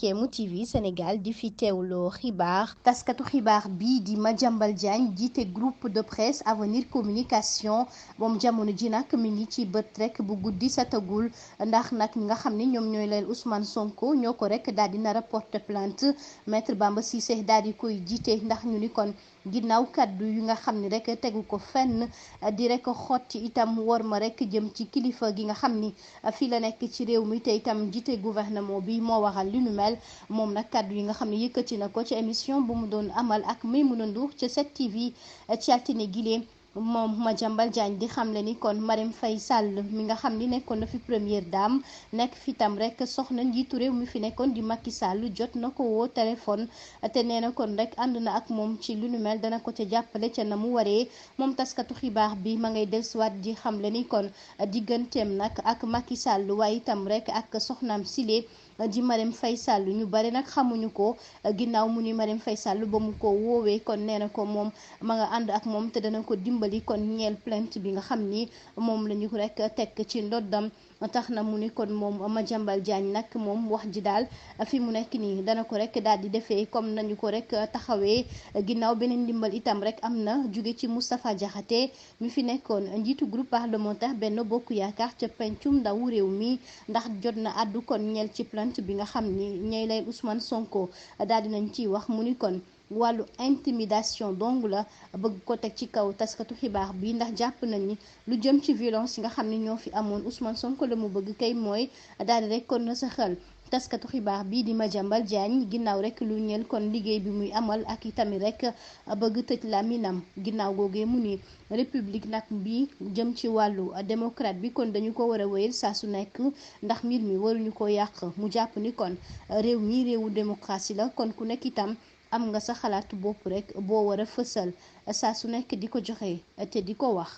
Kéemu TV Sénégal di fi teewloo xibaar taskatu xibaar bii di Madiambal Diagne jiite groupe de presse Avenir Communication moom jamono ji nag mi ngi ci bët rek bu guddi satagul ndax nag ñi nga xam ne ñoom ñooy leen Ousmane Sonko ñoo ko rek daal di nar a porter plainte maître Bamba Cissé daal di koy jiite ndax ñu ni kon ginnaaw kaddu yu nga xam ni rek tegu ko fenn di rek xotti itam war ma rek jëm ci kilifa gi nga xam ni fii la nekk ci réew mi te itam jiite gouvernement bi moo waxal li nu mel moom nag kaddu yi nga xam ne yëkkati na ko ci émission bu mu doon amal ak Maimouna Ndour ca 7TV ci altine gile moom Madiambal Diagne di xamle ni kon Marème Faye Sall mi nga xam ni nekkoon na fi première dame nekk fi tam rek soxna njiitu réew mi fi nekkoon di Macky Sall jot na ko woo téléphone te nee na kon rek ànd na ak moom ci lu nu mel dana ko ca jàppale ca na mu waree moom taskatu xibaar bi ma ngay dellusiwaat di xamle ni kon digganteem nag ak Macky Sall waaye itam rek ak soxnaam Sile di Marème Faye Sall ñu bari nag xamuñu ko ginnaaw mu ni Marème Faye Sall ba mu ko woowee kon nee na ko moom ma nga ànd ak moom te dana ko dimbali kon ñeel plainte bi nga xam ni moom la ñu rek tekk ci ndoddam tax na mu ni kon moom Madiambal Diagne nag moom wax ji daal fi mu nekk nii dana ko rek daal di defee comme nañu ko rek taxawee ginnaaw beneen ndimbal itam rek am na jóge ci Moustapha Diakhaté mi fi nekkoon njiitu groupe parlementaire Benno Bokk Yaakaar ca pencum ndawu réew mi ndax jot na àddu kon ñeel ci plainte bi nga xam ni ñey lay Ousmane Sonko daal dinañ ciy wax mu ni kon wàllu intimidation dong la bëgg ko teg ci kaw taskatu xibaar bi ndax jàpp nañ ni lu jëm ci violence yi nga xam ne ñoo fi amoon Ousmane Sonko la mu bëgg kay mooy daal di rek kon na sa xel taskatu xibaar bii di Madiambal Diagne ginnaaw rek lu ñeel kon liggéey bi muy amal ak itamit rek bëgg tëj laminam ginnaaw googee mu ni république nag bi jëm ci wàllu démocrate bi kon dañu ko war a wéyal saa su nekk ndax mbir mi waruñu ko yàq mu jàpp ni kon réew mi réewu démocratie la kon ku nekk itam am nga sa xalaatu bopp rek boo war a fësal saa su nekk di ko joxe te di ko wax.